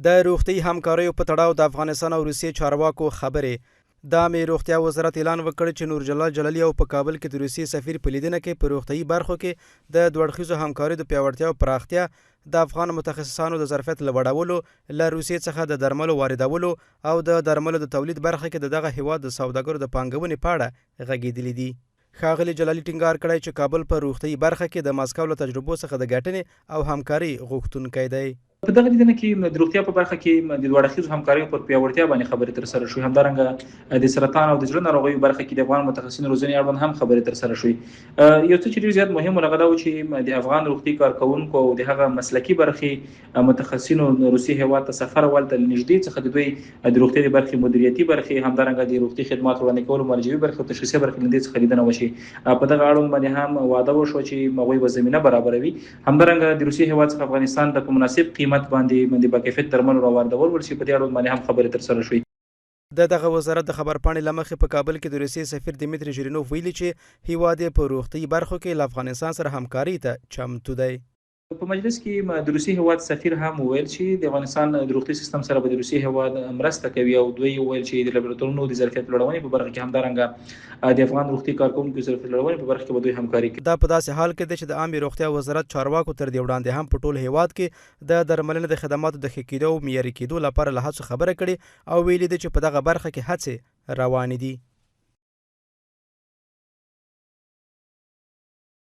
د روغتیايي همکاریو په تړاو د افغانستان او روسیې چارواکو خبرې. د عامې روغتیا وزارت اعلان وکړ چې نور جلال جلالی او په کابل کې د روسیې سفیر په لیدنه کې په روغتیايي برخو کې د دوه اړخیزو همکاریو د پیاوړتیا او پراختیا، د افغان متخصصانو د ظرفیت لوړولو، له روسیې څخه د درملو واردولو او د درملو د تولید برخه کې د دغه هېواد د سوداګرو د پانګونې په اړه غږېدلي دي. ښاغلي جلالي ټینګار کړی چې کابل په روغتیايي برخه کې د مسکو له تجربو څخه د ګټنې او همکارۍ غوښتونکی دی. په دغه لیدنه کې د روغتیا په برخه کې د دوه اړخیزو همکاریو پر پیاوړتیا باندې خبرې ترسره شوې. همدارنګه د سرطان او د زړه ناروغیو برخه کې د افغان متخصصینو روزنې اړوند هم خبرې ترسره شوې. یو څه چې ډیر زیات مهم و هغه دا و چې د افغان روغتي کارکوونکو او د هغه مسلکي برخې متخصصینو روسي هیواد ته سفر او هلته له نږدې څخه د دوی د روغتیا د برخې مدیریتي برخې، همدارنګه د روغتي خدماتو وړاندې کولو معالجوي برخې او تشخیصي برخې له نږدې څخه لیدنه وشي. په دغه اړوند باندې هم وعده وشوه چې هغوی به زمینه برابروي. همدارنګه د روسیې هېواد څخه افغانستان ته په مناسب قیمت باندې د باکیفیت درملو راواردول ول چې په دې اړوند باندې هم خبرې ترسره شوې. د دغه وزارت د خبرپاڼې له مخې، په کابل کې د روسیې سفیر دیمیتري ژیرینوف ویلي چې هېواد یې په روغتیايي برخو کې له افغانستان سره همکارۍ ته چمتو دی. په مجلس کې د روسیې هېواد سفیر هم وویل چې د افغانستان د روغتیايي سیستم سره به د روسیې هېواد مرسته کوي او دوی وویل چې د لابراتوارونو د ظرفیت لوړونې په برخه کې همدارنګه د افغان روغتي کارکوونکو ظرفیت لوړونې په برخه کې به دوی همکاري کوي. دا په داسې حال کې ده چې د عامې روغتیا وزارت چارواکو تر دې وړاندې هم په ټول هېواد کې د درملنې د خدماتو د ښه کېدو او معیاري کېدو لپاره له هڅو خبره کړې او ویلي دي چې په دغه برخه کې هڅې روانې دي.